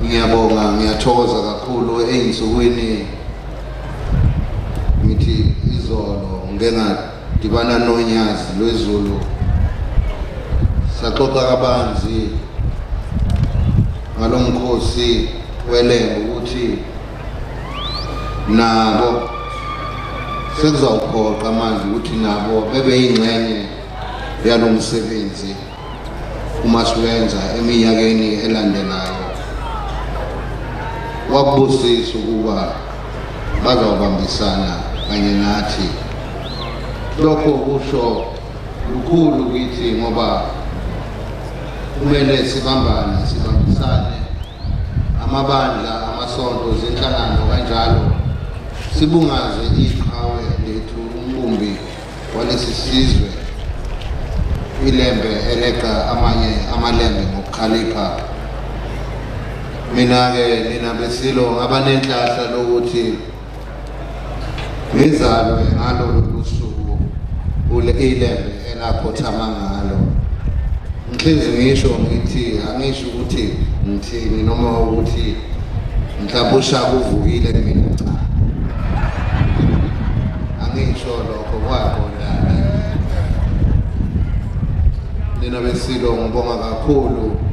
Ngiyabonga, ngiyathokoza kakhulu ey'nsukwini ngithi izolo ngike ngadibana noNyazi lwezulu saxoxa kabanzi ngalo mkhosi weLembe ukuthi nabo sekuzawuphoqa manje ukuthi nabo bebe yingxenye yalo msebenzi uma siwenza eminyakeni elandelayo. Wakubusisa ukuba bazawubambisana kanye nathi. Lokho kusho lukhulu kithi ngoba kumele sibambane, sibambisane amabandla, amasonto, izinhlangano kanjalo, sibungaze iqhawe lethu, umbumbi walesi sizwe, iLembe eleqa amanye amaLembe ngokukhalipha. Mina-ke nina beSilo ngaba nenhlahla lokuthi ngizalwe ngalo lolu suku iLembe elakhothama ngalo. Ngihlezi ngisho ngithi angisho ukuthi ngithini noma ukuthi mhlawumbe uShaka uvukile kumina, cha, angisho lokho, kwaqondana. Nina beSilo ngibonga kakhulu.